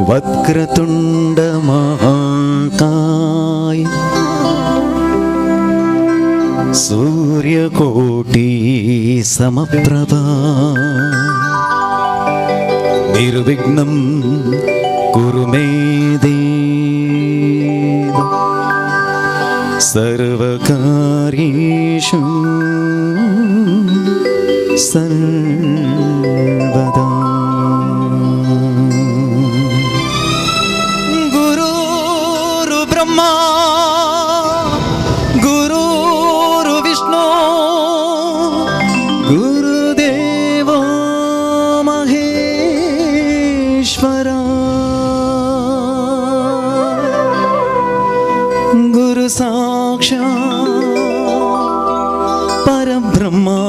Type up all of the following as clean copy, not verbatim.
Vakratunda Mahakaya Suryakoti Samaprabha Nirvignam Kuru Me Deva Sarvakaryeshu Sarvada. Guru Brahma Guru Vishnu Gurudevo Maheshwara Guru Sakshat Parabrahma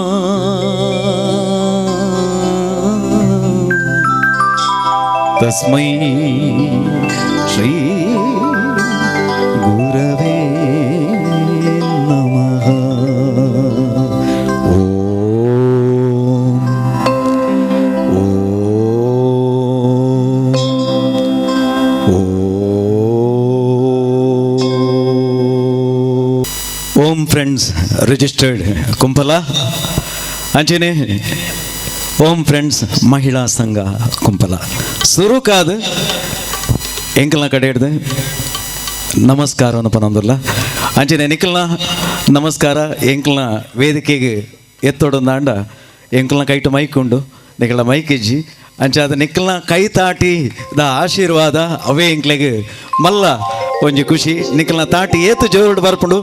Tasmai Shri Gurave Namah. Om Om Om. Om friends registered Kumpala ಅಂಚನೆ Om friends ಮಹಿಳಾ ಸಂಘ ಕುಂಪಲ ಸುರುಕಾದ ಎಂಕಲ್ನ ಕಡೆ ಹಿಡ್ದು ನಮಸ್ಕಾರ ಪನೊಂದುಲ್ಲ. ಅಂಚನೆ ನಿಖಲ್ನ ನಮಸ್ಕಾರ. ಎಂಕಲ್ನ ವೇದಿಕೆಗೆ ಎತ್ತೊಡೊಂದಾಂಡ ಎಂಕಲ್ನ kite mic ಉಂಡು, ನಿಖಲ ಮೈಕ್ ಇಜ್ಜಿ. ಅಂಚಾದ ನಿಖಲ್ನ ಕೈ ತಾಟಿ the ಆಶೀರ್ವಾದ ಅವೇ ಎಂಕ್ಲೆಗ್ ಮಲ್ಲ ಒಂಜಿ ಖುಷಿ. ನಿಖಲ್ನ ತಾಟಿ ಏತು ಜೋರುಡು ಬರ್ಪುಂಡು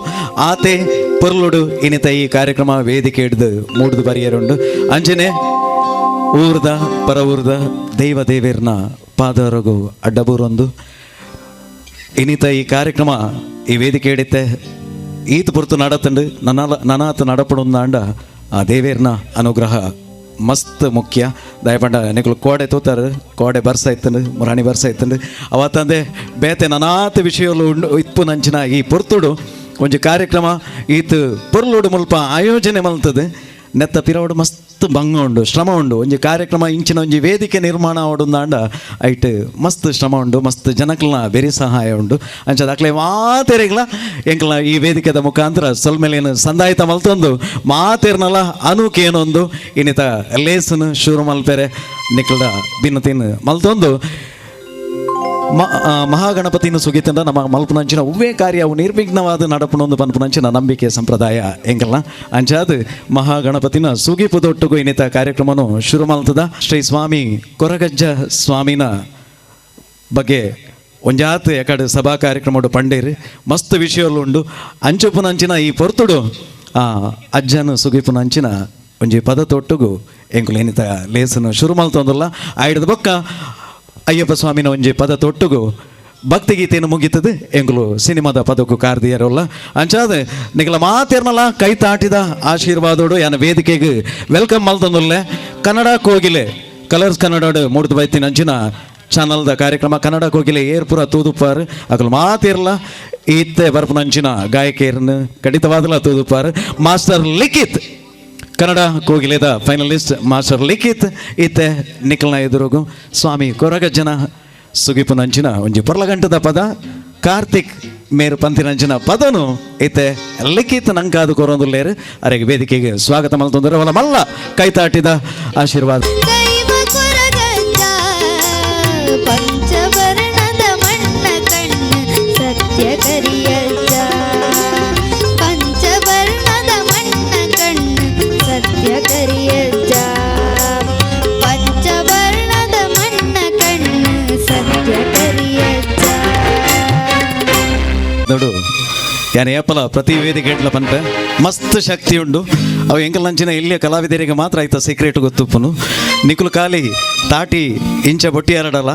ಆತೆ ಪೊರ್ಲುಡು ಇನಿತ ಈ ಕಾರ್ಯಕ್ರಮ ವೇದಿಕೆ ಹಿಡ್ದು ಮೂಡ್ದು ಬರಿಯರುಂಡು. ಅಂಚನೆ ಊರ್ದ ಪರ ಊರ್ದ ದೈವ ದೇವೇರ್ನ ಪಾದರಗು ಅಡ್ಡಬೂರೊಂದು ಇನ್ನಿತ ಈ ಕಾರ್ಯಕ್ರಮ ಈ ವೇದಿಕೆ ಹಿಡಿತೆ ಈತ ಪುರ್ತು ನಡತಂಡು ನನ್ನ ನನಾತ ನಡಪಡೊಂದಾಂಡ ಆ ದೇವೇರ್ನ ಅನುಗ್ರಹ ಮಸ್ತ್ ಮುಖ್ಯ. ದಯಪಂಡ ನಿಕುಲು ಕೋಡೆ ತೂತಾರು, ಕೋಡೆ ಬರ್ಸ ಇತ್ತಂಡು, ಮುರಾಣಿ ಬರ್ಸ ಇತ್ತಂಡು. ಅವತ್ತಂದೆ ಬೇತೆ ನನಾತ ವಿಷಯಲು ಉಂಡು ಇಪ್ಪು ನಂಚಿನ ಈ ಪೊರ್ತುಡು ಒಂಜಿ ಕಾರ್ಯಕ್ರಮ ಈತ ಪೊರ್ಲುಡು ಮುಲ್ಪ ಆಯೋಜನೆ ಮಲ್ತದೆ. ನೆತ್ತ ಪಿರವಡು ಮಸ್ತ್ ಭಂಗ ಉಂಡು, ಶ್ರಮ ಉಂಡು. ಒಂಜಿ ಕಾರ್ಯಕ್ರಮ ಇಂಚಿನ ಒಂಜಿ ವೇದಿಕೆ ನಿರ್ಮಾಣ ಆವಡುಂದಾಂಡ ಐಟ್ ಮಸ್ತ್ ಶ್ರಮ ಉಂಡು, ಮಸ್ತ್ ಜನಕ್ಲನ ಬೆರಿ ಸಹಾಯ ಉಂಡು. ಅಂಚ ದಾಖಲೆ ಮಾತೆರೆಗ್ಲ ಎಂಕ್ಲ ಈ ವೇದಿಕೆದ ಮುಖಾಂತರ ಸೊಲ್ಮೆಲೇನು ಸಂದಾಯಿತ ಮಲ್ತೊಂದು ಮಾತೆರ್ನಲ ಅನುಕೇನೊಂದು ಇನ್ನಿತ ಲೇಸನು ಶುರು ಮಲ್ಪೆರೆ ನಿಕ್ಲದ ಭಿನ್ನತಿನ ಮಲ್ತೊಂದು ಮಹಾಗಣಪತಿನ ಸುಗೀತಂದ ನಮ್ಮ ಮಲ್ಪನಂಚಿನ ಒವ್ವೇ ಕಾರ್ಯ ಅವು ನಿರ್ವಿಘ್ನವಾದ ನಡಪುನೊಂದು ಪನ್ಪುನಂಚಿನ ನಂಬಿಕೆ ಸಂಪ್ರದಾಯ ಎಂಕಲ್ನ. ಅಂಚಾದ ಮಹಾಗಣಪತಿನ ಸುಗೀಪುದೊಟ್ಟುಗು ಇನ್ನಿತ ಕಾರ್ಯಕ್ರಮನು ಶುರು ಮಲ್ತದ. ಶ್ರೀ ಸ್ವಾಮಿ ಕೊರಗಜ್ಜ ಸ್ವಾಮಿನ ಬಗ್ಗೆ ಒಂಜಾತ್ ಎಕಡೆ ಸಭಾ ಕಾರ್ಯಕ್ರಮಡು ಪಂಡೇರಿ ಮಸ್ತ್ ವಿಷಯಲು ಉಂಡು. ಅಂಚುಪುನಂಚಿನ ಈ ಪೊರ್ತುಡು ಆ ಅಜ್ಜನ ಸುಗೀಪುನಂಚಿನ ಒಂಜಿ ಪದ ತೊಟ್ಟುಗು ಎಂಕುಲು ಏನಿತ ಲೇಸನು ಶುರು ಮಲ್ತೊಂದುಲ್ಲ. ಆಯ್ದ ಬೊಕ್ಕ ಅಯ್ಯಪ್ಪ ಸ್ವಾಮಿನ ಒಂಜಿ ಪದ ತೊಟ್ಟುಗು ಭಕ್ತಿಗೀತೆಯನ್ನು ಮುಗೀತದೆ. ಎಂಕುಲು ಸಿನಿಮಾದ ಪದಕ್ಕೂ ಕಾರ್ದಿಯರಲ್ಲ. ಅಂಚಾದ ನಿಗಲ ಮಾತೇರ್ನಲ್ಲ ಕೈ ತಾಟಿದ ಆಶೀರ್ವಾದೋಡು ಯಾನ ವೇದಿಕೆಗೆ welcome ಮಲ್ತೊಂದುಲ್ಲೆ. ಕನ್ನಡ ಕೋಗಿಲೆ ಕಲರ್ಸ್ ಕನ್ನಡ ಮೂಡ್ದು ಬೈತಿನ ಅಂಚಿನ ಚಾನಲ್ದ ಕಾರ್ಯಕ್ರಮ ಕನ್ನಡ ಕೋಗಿಲೆ ಏರ್ಪುರ ತೂದುಪಾರ್ ಅಕಲು ಮಾತಿರ್ಲ ಈತ್ತೆ ಬರ್ಪುನಂಚಿನ ಗಾಯಕಿಯರ್ನ ಖಂಡಿತವಾದಲ ತೂದುಪಾರ್. ಮಾಸ್ಟರ್ ಲಿಖಿತ್ ಕನ್ನಡ ಕೋಗಿಲೆದ ಫೈನಲಿಸ್ಟ್ ಮಾಸ್ಟರ್ ಲಿಖಿತ್ ಇತ್ತೆ ನಿಖಲ್ನ ಎದುರುಗು ಸ್ವಾಮಿ ಕೊರಗಜ್ಜನ ಸುಗಿಪುನಂಚಿನ ಒಂಜಿ ಪೊರ್ಲಗಂಟದ ಪದ ಕಾರ್ತಿಕ್ ಮೇರು ಪಂತಿನಂಚಿನ ಪದನು ಇತ್ತೆ ಲಿಖಿತ್ ನಂಕಾದು ಕೊರೊಂದುಲ್ಲೇರು. ಅರೆಗೆ ವೇದಿಕೆಗೆ ಸ್ವಾಗತ ಮಲ್ತೊಂದರೆ ಅವಲ ಮಲ್ಲ ಕೈತಾಟಿದ ಆಶೀರ್ವಾದ. ದೈವ ಕೊರಗಜ್ಜ ಪಂಚವರ್ಣದ ಮಣ್ಣ ಕಣ್ಣು ಸತ್ಯ ಕರಿಯಜ್ಜ, ಪಂಚವರ್ಣದ ಮಣ್ಣ ಕಣ್ಣು ಸತ್ಯ ಕರಿಯಜ್ಜ, ಪಂಚವರ್ಣದ ಮಣ್ಣ ಕಣ್ಣು ಸತ್ಯ ಕರಿಯಜ್ಜ. ನೋಡು ಯಾನ್ ಏಪಲ ಪ್ರತಿ ವೇದಿಕೆ ಎಡ್ಲ ಪನ್ಪೆ ಮಸ್ತ್ ಶಕ್ತಿ ಉಂಡು. ಅವು ಎಂಕಲ್ನಂಚಿನ ಇಲ್ಲಿಯ ಕಲಾವಿದರಿಗೆ ಮಾತ್ರ ಆಯ್ತ ಸೀಕ್ರೆಟ್ ಗೊತ್ತುಪ್ಪುನು. ನಿಕುಲು ಖಾಲಿ ತಾಟಿ ಇಂಚ ಬೊಟ್ಟಿ ಎರಡಲ್ಲ,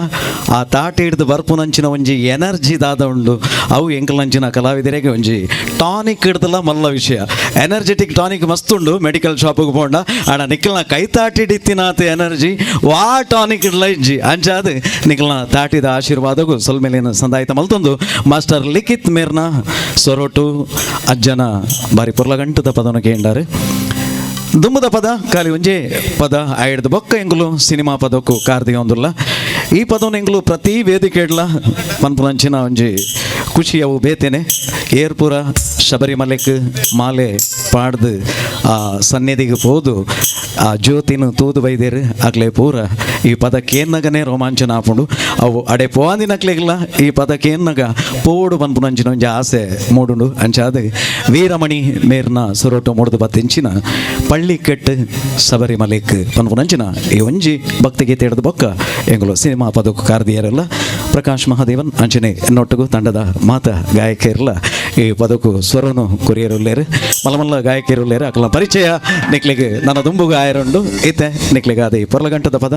ಆ ತಾಟಿ ಹಿಡ್ದು ಬರ್ಪುನಂಚಿನ ಒಂಜಿ ಎನರ್ಜಿ ದಾದ ಉಂಡು. ಅವು ಎಂಕಲ್ನಂಚಿನ ಕಲಾವಿದರಿಗೆ ಒಂಜಿ Tonic ಇಡ್ದಲ್ಲ ಮಲ್ಲ ವಿಷಯ. ಎನರ್ಜೆಟಿಕ್ ಟಾನಿಕ್ ಮಸ್ತುಂಡು ಮೆಡಿಕಲ್ ಶಾಪಿಗೆ ಪೋಂಡ ಆಡ ನಿಕ್ಕಲ್ನ ಕೈ ತಾಟಿಡಿತ್ತಿನಾತ ಎನರ್ಜಿ ವಾ ಟಾನಿಕ್ ಇಡ್ಲ ಇಜ್ಜಿ. ಅಂಚಾದ ನಿಕ್ಕಲ್ನ ತಾಟಿದ ಆಶೀರ್ವಾದಗೂ ಸೊಲ್ಮೆಲೇನ ಸಂದಾಯಿತ ಮಲ್ತೊಂದು ಮಾಸ್ಟರ್ ಲಿಖಿತ್ ಮೇರ್ನ ಸೊರೊಟು ಅಜ್ಜನ ಬಾರಿ ಪೊರ್ಲಗಂಟದ ಪದನ ಕೇಂಡಾರು. ದುಮ್ಮದ ಪದ ಖಾಲಿ ಒಂಜೆ ಪದ ಆಯ್ದ ಬೊಕ್ಕ ಎಂಗುಲು ಸಿನಿಮಾ ಪದಕ್ಕೂ ಕಾರ್ದಿಗ ಒಂದುಲ್ಲ. ಈ ಪದವನ್ನು ಎಂಗುಲು ಪ್ರತಿ ವೇದಿಕೆಡ್ಲ ಪನ್ಪುನಂಚಿನ ಒಂಜಿ ಖುಷಿ ಅವು ಬೇತೇನೆ. ಏರ್ಪುರ ಶಬರಿಮಲೆಕ್ ಮಾಲೆ ಪಾಡ್ದು ಆ ಸನ್ನಿಧಿಗೆ ಪೋದು ಆ ಜ್ಯೋತಿನ ತೂದು ಬೈದೇರು ಅಕ್ಲೆ ಪೂರ ಈ ಪದಕ್ಕೇನ್ನಗನೇ ರೋಮಾಂಚನ ಆಪುಂಡು. ಅವು ಅಡೆ ಪೋಂದಿನಕ್ಲೆಗಿಲ್ಲ ಈ ಪದಕ್ಕೇನ್ನಗ ಪೋಡು ಪನ್ಪುನಂಚಿನ ಒಂಜಿ ಆಸೆ ಮೂಡುಂಡು. ಅಂಚಾದ ವೀರಮಣಿ ಮೇರ್ನ ಸೊರೊಟು ಮೂಡ್ದು ಬತ್ತಿಂಚಿನ ಪಳ್ಳಿಕೆಟ್ಟು ಶಬರಿಮಲೆಕ್ ಪನ್ಪುನಂಚಿನ ಈ ಒಂಜಿ ಭಕ್ತಿಗೀತೆ ಹಿಡಿದು ಬೊಕ್ಕ ಎಂಗುಲು ಸಿನಿಮಾ ಪದಕ್ಕೂ ಕಾರ್ದಿಯರೆಲ್ಲ ಪ್ರಕಾಶ್ ಮಹಾದೇವನ್ ಅಂಚನೆ ನೊಟ್ಟುಗು ತಂಡದ ಮಾತ ಗಾಯಕಿಯರಲ್ಲ ಈ ಪದಕ್ಕೂ ಸ್ವರನು ಕೊರಿಯರುಲ್ಲೇರು ಮಲ್ಲ ಮಲ್ಲ ಗಾಯಕಿಯರುಲ್ಲೇರು. ಅಕಲ ಪರಿಚಯ ನಿಕ್ಲಿಗೆ ನನ್ನ ದುಂಬು ಗಾಯರುಂಡು ಇತ್ತೆ ನಿಕ್ಲಿಗೆ ಅದೇ ಪೊರ್ಲಗಂಟದ ಪದ.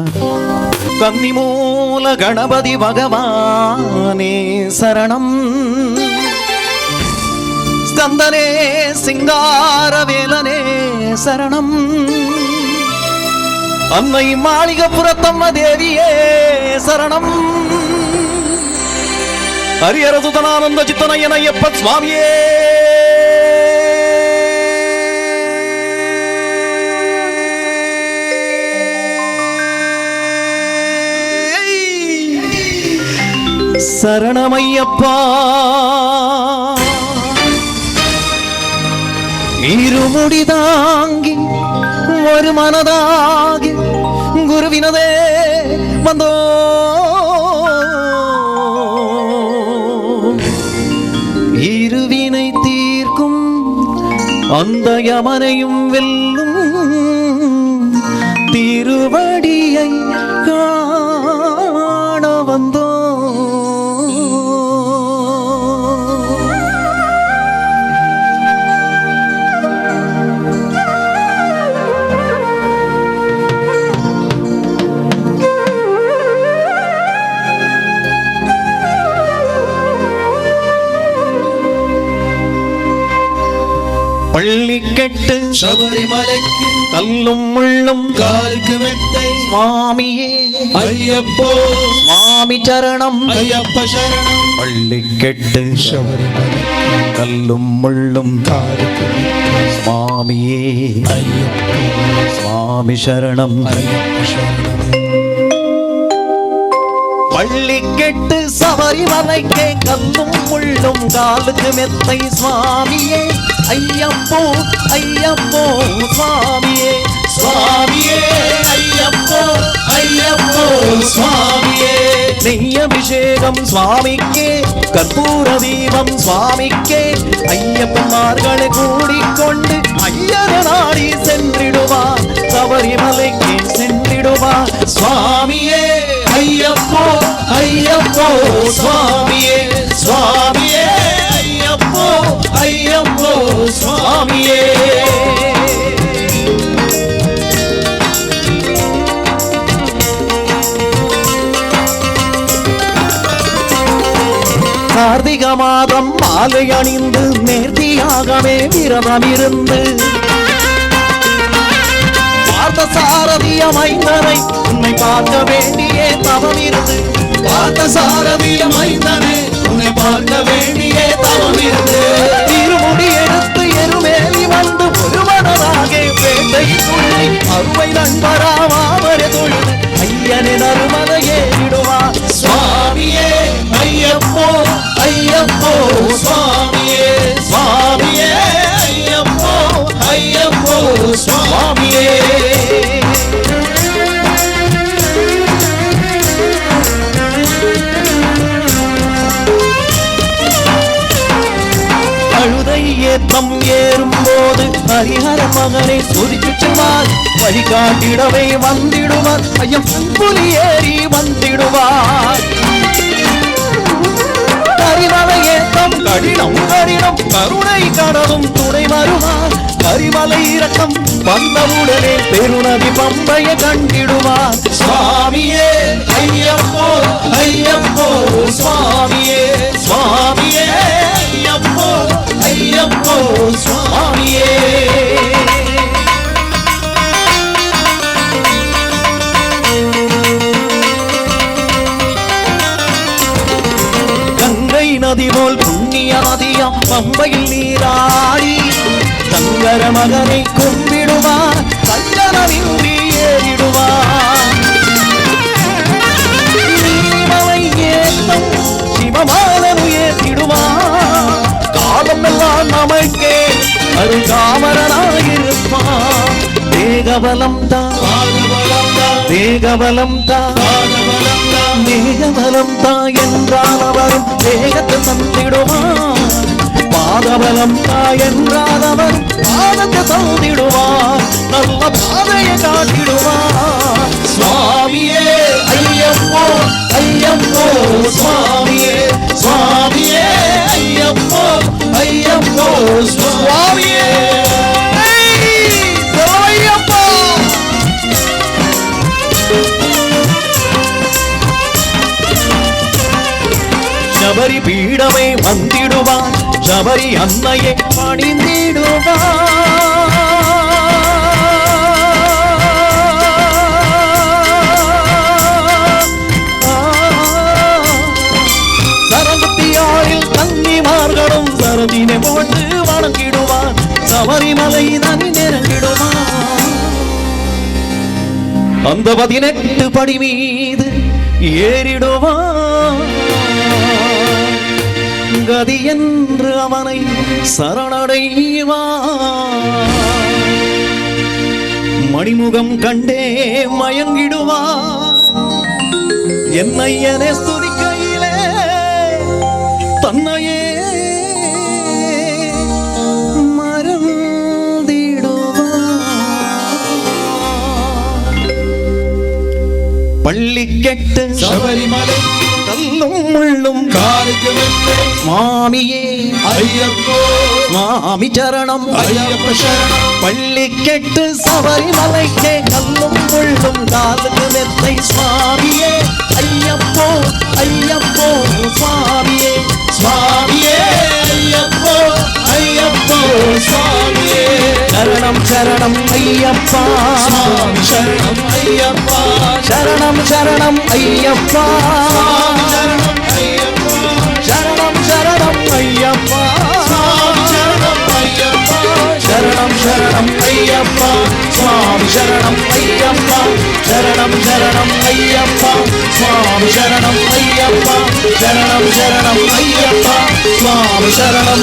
ಕನ್ನಿಮೂಲ ಗಣಪತಿ ಭಗವಾನೇ ಶರಣಂ, ಸ್ಕಂದನೇ ಸಿಂಗಾರವೇಲನೇ ಶರಣಂ, ಅನ್ನೈ ಮಾಳಿಗಪುರತಮ್ಮ ದೇವಿಯೇ ಶರಣಂ, ಹರಿಹರ ಸುತನಾನಂದ ಚಿತ್ತನಯ್ಯನಯ್ಯಪ್ಪ ಸ್ವಾಮಿಯೇ. ಶರಣಮಯ್ಯಪ್ಪ. இருமுடிதாங்கி ஒரு மனதாகி குருவினதே வந்தோ. இருவினை தீர்க்கும் அந்த யமனையும் வெல்லும் திருவடியை காண வந்தோ. பள்ளிக்கெட்டு ശബരിമലയ്ക്ക് கல்லும் முள்ளும் കാൽക്ക് മെത്തൈ சுவாமியே അയ്യപ്പോ சுவாமி சரணம் അയ്യപ്പ ശരണം. பள்ளிக்கெட்டு ശബരിമലയ്ക്ക് கல்லும் முள்ளும் കാൽക്ക് മെത്തൈ சுவாமியே അയ്യപ്പോ சுவாமி சரணம் അയ്യപ്പ ശരണം. பள்ளிக்கெட்டு சபரிமலைக்கே கல்லும் முள்ளும் காலுக்கு மெத்தை சுவாமியே ஐயப்போ ஐயப்போ சுவாமியே സ്വാമിയേ അയ്യപ്പോ അയ്യപ്പോ സ്വാമിയേ. நெய் அபிஷேகம் சுவாமிக்கே கற்பூர தீபம் சுவாமிக்கே ஐயப்பன்மார்களை கூடிக்கொண்டு ஐயர நாடி சென்றிடுவார் சபரிமலைக்கு சென்றிடுவார். സ്വാമിയേ അയ്യപ്പോ അയ്യപ്പോ സ്വാമിയേ സ്വാമിയേ അയ്യപ്പോ അയ്യപ്പോ സ്വാമിയേ. கார்த்திக மாதம் மாலை அணிந்து நேர்த்தியாகவே விரதம் இருந்து பார்த்த சாரதிய மைந்தனை உன்னை பார்க்க வேண்டியே தவம் இருந்து பார்த்த சாரதிய மைந்தனே உன்னை பார்க்க வேண்டியே தவம் இருந்து திருமுடி எடுத்து எருமேலி வந்து ஒரு மனதாக வேட்டை துள்ளி அருமை நண்பராமாவரே தொழுது ஐயனே நறுமலையே விடுவார். சுவாமியே ஐயப்போ ஐயப்போ சுவாமியே சுவாமியே ஐயப்போ ஐயப்போ சுவாமியே. அழுதை ஏத்தம் ஏறும்போது ஹரிஹர மகனை சோதிச்சு செல்வார், வழிகாட்டிடவே வந்திடுவார், ஐயம் புலி ஏறி வந்திடுவார். கரிமலை ஏத்தம் கடினம் கடினம் கருணை கடலும் துணை வருவார், கரிமலை இறக்கம் வந்தவுடனே பெருநதி பம்பைய கண்டிடுவார். சுவாமியே ஐயப்போ ஐயப்போ சுவாமியே சுவாமியே ஐயப்போ ஐயப்போ மகனை கும்பிடுவார், சஞ்சலமின்றி ஏறிடுவார். நீலிமலை ஏத்தம் சிவமாலனு ஏற்றிடுவார். காலமெல்லாம் நமக்கே அருங்காமரனாயிருப்பான். தேகபலம் தான், தேகபலம் தான், மேகபலம் தான் என்றால் அவரும் தேகத்தை தந்திடுவார். பாதபலம் தா என்றால் அவர் பாதத்தை தந்திடுவார், நல்ல பாதையை காட்டிடுவார். சுவாமியே ஐயப்போ ஐயப்போ சுவாமியே, சுவாமியே ஐயப்போ ஐயப்போ சுவாமியே. ஐயப்பா. சபரி பீடமே வந்திடுவார், சபரி அன்னையை பணிந்திடுவார். சரங்குத்தியாரில் கன்னிமார்களும் சரதினை போட்டு வணங்கிடுவார். சபரிமலை தனி நெருங்கிடுவார். அந்த 18 படி மீது ஏறிடுவார். கதி என்று அவனை சரணடைவார். மணிமுகம் கண்டே மயங்கிடுவார். என்னையனே ஸ்துதிக்கையிலே தன்னையே மறந்திடுவார். பள்ளிக்கெட்டு சபரிமலை கல்லும் முள்ளும் காலுக்கு மெத்தை சுவாமியே ஐயப்போ சுவாமி சரணம் ஐயப்ப சரணம். பள்ளிக்கெட்டு சபரிமலைக்கே கல்லும் முள்ளும் காலுக்கு மெத்தை சுவாமியே ஐயப்போ ஐயப்போ சுவாமியே, சுவாமியே ஐயப்போ ஐயப்போ சுவாமியே. சரணம் சரணம் ஐயப்பா, சுவாமி சரணம் ஐயப்பா, சரணம் சரணம் ஐயப்பா, சுவாமி சரணம் ஐயப்பா, சரணம் சரணம் ஐயப்பா, சுவாமி சரணம் ஐயப்பா, சரணம் சரணம் ஐயப்பா, சுவாமி சரணம் ஐயப்பா, சரணம் சரணம் ஐயப்பா, சுவாமி சரணம் ஐயப்பா, சரணம் சரணம் ஐயப்பா, சுவாமி சரணம்.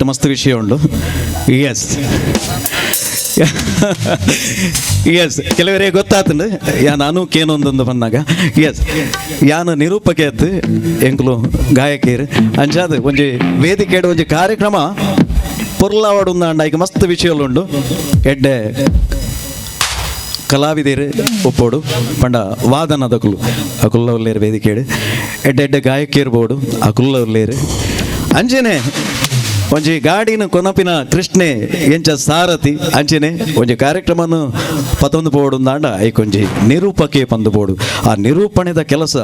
ಮಸ್ತ್ ವಿಷಯ ಉಂಡು. ಎಸ್ ಎಸ್ ಕೆಲವರಿಗೆ ಗೊತ್ತಾತಂಡು ಯಾ ನಾನು ಕೇನೊಂದೊಂದು ಬಂದಾಗ. ಎಸ್ ಯಾನು ನಿರೂಪಕೆ ಅತ್ತು ಎಂಕುಲು ಗಾಯಕಿಯರು ಅಂಚಾದ ಒಂಜಿ ವೇದಿಕೆಡು ಒಂಜಿ ಕಾರ್ಯಕ್ರಮ ಪೊರ್ಲಾವಡು ಅಂಡ ಮಸ್ತ್ ವಿಷಯಲುಂಡು. ಎಡ್ಡೆ ಕಲಾವಿದರು ಒಪ್ಪೋಡು ಪಂಡ ವಾದನದಕುಲು ಅಕುಲ್ಲ ಉಲ್ಲೇರು ವೇದಿಕೆಡು ಎಡ್ಡೆ ಎಡ್ಡೆ ಗಾಯಕಿಯರು ಬೋಡು ಅಕುಲ್ಲ ಉಲ್ಲೇರು. ಅಂಚನೆ ಒಂಜಿ ಗಾಡಿನ ಕೊನಪಿನ ಕೃಷ್ಣೆ ಎಂಚ ಸಾರಥಿ ಅಂಚನೆ ಒಂಜಿ ಕಾರ್ಯಕ್ರಮನು ಪತೊಂದು ಪೋಡು ಅಂದಾಂಡ ಐಕೊಂಜಿ ನಿರೂಪಕೆ ಪಂದು ಪೋಡು. ಆ ನಿರೂಪಣೆದ ಕೆಲಸ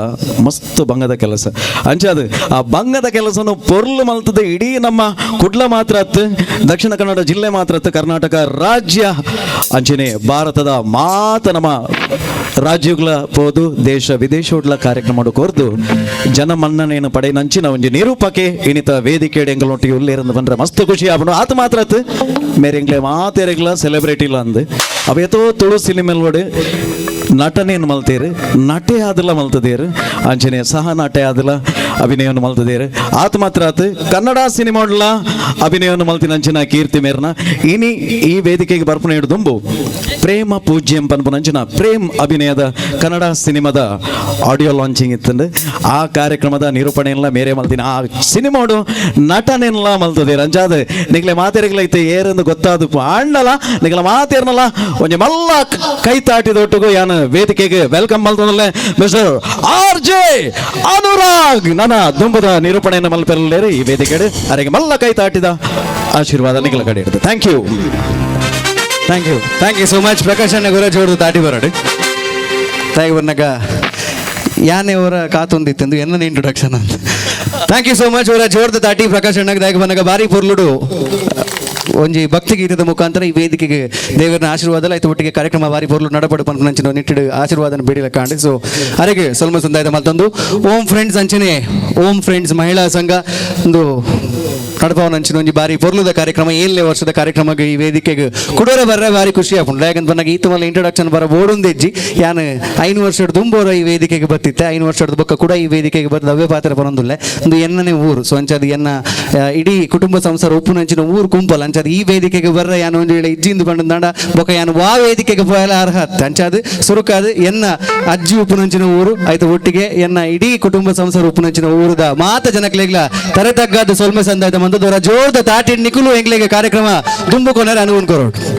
ಮಸ್ತ್ ಬಂಗದ ಕೆಲಸ. ಅಂಚಾದ ಆ ಬಂಗದ ಕೆಲಸನು ಪೊರ್ಲು ಮಲ್ತದೆ ಇಡೀ ನಮ್ಮ ಕುಡ್ಲ ಮಾತ್ರ ಅತ್ತು, ದಕ್ಷಿಣ ಕನ್ನಡ ಜಿಲ್ಲೆ ಮಾತ್ರ ಅತ್ತು, ಕರ್ನಾಟಕ ರಾಜ್ಯ ಅಂಚನೆ ಭಾರತದ ಮಾತ ನಮ್ಮ ರಾಜ್ಯಗಳ ಪೋದು ದೇಶ ವಿದೇಶೋಡ್ಲ ಕಾರ್ಯಕ್ರಮ ಕೋರ್ದು ಜನಮನ್ನಣೆಯನ್ನು ಪಡೆಯನಂಚಿನ ಒಂಜಿ ನಿರೂಪಕೆ ಇನಿತ ವೇದಿಕೆ ಎಂಗಳೊಟ್ಟಿಗೆ ಉಲ್ಲೇರಂದು ಬಂದ್ರೆ ಮಸ್ತ್ ಖುಷಿ ಆಪುಂಡು. ಆತ ಮಾತ್ರ ಅತ್ತು ಮೇರೆ ಎಂಗ್ಲೆ ಮಾತೆರೆಗ್ಲ ಸೆಲೆಬ್ರಿಟಿ ಇಲ್ಲ ಅಂದು ಅವೇತೋ ತುಳು ಸಿನಿಮೆಲ್ವಡು ನಟನೆಯನ್ನು ಮಲ್ತೇರು, ನಟೆ ಆದಲ ಮಲ್ತದೇರು, ಅಂಚನೆ ಸಹ ನಟೆ ಆದಲ ಅಭಿನಯವನ್ನು ಮಲ್ತದೇರು. ಆತ ಮಾತ್ರ ಆತು ಕನ್ನಡ ಸಿನಿಮಾಡ್ಲ ಅಭಿನಯವನ್ನು ಮಲ್ತಿನಂಚಿನ ಕೀರ್ತಿ ಮೇರ್ನ ಇನಿ ಈ ವೇದಿಕೆಗೆ ಬರ್ಪುನ ಹಿಡಿದುಂಬು ಪ್ರೇಮ ಪೂಜ್ಯಂ ಪನ್ಪುನಂಚಿನ ಪ್ರೇಮ್ ಅಭಿನಯದ ಕನ್ನಡ ಸಿನಿಮಾದ ಆಡಿಯೋ ಲಾಂಚಿಂಗ್ ಇತ್ತಂದು ಆ ಕಾರ್ಯಕ್ರಮದ ನಿರೂಪಣೆಲ್ಲ ಮೇರೆ ಮಲ್ತಿನ ಆ ಸಿನಿಮಾಡು ನಟನೆಲ್ಲ ಮಲ್ತದೇರು. ಅಂಚಾದ ನಿಗ್ಲೆ ಮಾತೆರೆಗ್ಲೈತೆ ಏರಂದು ಗೊತ್ತಾದ ಆಂಡಲ ನಿಗ್ಲ ಮಾತೇರ್ನಲ್ಲ ಒಂಜಿ ಮಲ್ಲ ಕೈ ತಾಟಿದೊಟ್ಟಿಗೂ ಯಾನು ವೇದಿಕೆಗೆ welcome ಮಲ್ತದಲ್ಲೇ mister R J Anurag ನನ್ನ ದುಂಬದ ನಿರೂಪಣೆಯನ್ನು ಮಲ್ಪೆರಲೇರಿ ಈ ವೇದಿಕೆ ಅರೆಗೆ ಮಲ್ಲ ಕೈ ತಾಟಿದ ಆಶೀರ್ವಾದ ನಿಗ್ಲ ಕಡೆ ಇರ್ತದೆ. Thank you. Thank you, thank you so much. Prakash ಅಣ್ಣ ಗುರ ಜೋಡ್ದು ತಾಟಿ ಬರಡು. ತಾಯಿ ಬರ್ನಾಗ ಯಾನೆ ಅವರ ಕಾತೊಂದಿತ್ತೆಂದು ಎನ್ನ ಇಂಟ್ರೊಡಕ್ಷನ್ ಅಂತ. Thank you so much. ಅವರ ಜೋರ್ದ ತಾಟಿ ಪ್ರಕಾಶ್ ಅಣ್ಣಗೆ. ದಾಯಕ ಬಂದಾಗ ಬಾರಿ ಪೊರ್ಲುಡು ಒಂಜಿ ಭಕ್ತಿ ಗೀತದ ಮುಖಾಂತರ ಈ ವೇದಿಕೆಗೆ ದೇವರನ ಆಶೀರ್ವಾದ ಆಯ್ತು. ಒಟ್ಟಿಗೆ ಕಾರ್ಯಕ್ರಮ ಬಾರಿ ಪೊರ್ಲು ನಡಪಡು ಪನ್ಪುನಂಚಿನ ನಿಟ್ಟಿಡು ಆಶೀರ್ವಾದನ ಬೇಡಿಲ ಕಾಂಡ್. ಸೊ ಅರೆಗೆ ಸೊಲ್ಮ ಸಂದಾಯದ ಮತ್ತೊಂದು ಓಂ ಫ್ರೆಂಡ್ಸ್ ಅಂಚನೆ ಓಂ ಫ್ರೆಂಡ್ಸ್ ಮಹಿಳಾ ಸಂಘ ಒಂದು ನಡಪವನಂಚಿನ ಒಂಜಿ ಬಾರಿ ಪೊರ್ಲುದ ಕಾರ್ಯಕ್ರಮ. 7ನೇ ವರ್ಷದ ಕಾರ್ಯಕ್ರಮಕ್ಕೆ ಈ ವೇದಿಕೆಗೆ ಕುಡೋರ ಬರ್ರೆ ಬಾರಿ ಖುಷಿ ಆಪುಂಡು. ಯಾಕಂತ ಬಂದಾಗ ಈತ ಮಲ್ಲ ಇಂಟ್ರೊಡಕ್ಷನ್ ಬರ ಬೋಡೊಂದೆಜ್ಜಿ. ಯಾನ್ 5 ವರ್ಷದ ದುಂಬೋರ ಈ ವೇದಿಕೆಗೆ ಬತ್ತಿತ್ತೆ. 5 ವರ್ಷದ ಬೊಕ್ಕ ಕೂಡ ಈ ವೇದಿಕೆಗೆ ಬರ್ತದೆ. ಅವೇ ಪಾತ್ರ ಬರೋದಿಲ್ಲ. ಒಂದು ಎನ್ನನೇ ಊರು. ಸೊ ಅಂಚಾದ ಎನ್ನ ಇಡೀ ಕುಟುಂಬ ಸಂಸಾರ ಉಪ್ಪುನಂಚಿನ ಊರು ಕುಂಪಲ್. ಅಂಚಾದ ಈ ವೇದಿಕೆಗೆ ಬರ್ರ ಯಾನ್ ಒಂದು ವೇಳೆ ಇಜ್ಜಿಂದು ಬಂದಂಡ ಬೊಕ್ಕ ಯಾನ್ ವಾ ವೇದಿಕೆಗೆ ಪೋಯಲ ಅರ್ಹತ್. ಅಂಚಾದ ಸುರುಕಾದ ಎನ್ನ ಅಜ್ಜಿ ಉಪ್ಪುನಂಚಿನ ಊರು ಆಯ್ತು. ಒಟ್ಟಿಗೆ ಎನ್ನ ಇಡೀ ಕುಟುಂಬ ಸಂಸಾರ ಉಪ್ಪುನಂಚಿನ ಊರುದ ಮಾತ ಜನಕ್ಲೆಗ್ಲ ತರೆ ತಗ್ಗಾದ ಸೊಲ್ಮೆ ಸಂದಾಯ್ತ ಮಂದದವರ ಜೋರ್ದ ತಾಟಿ. ನಿಕುಲು ಎಂಗ್ಲೆಗೆ ಕಾರ್ಯಕ್ರಮ ದುಂಬು ಕೊನರೆ ಅನುವು ಕೊರೋಡು.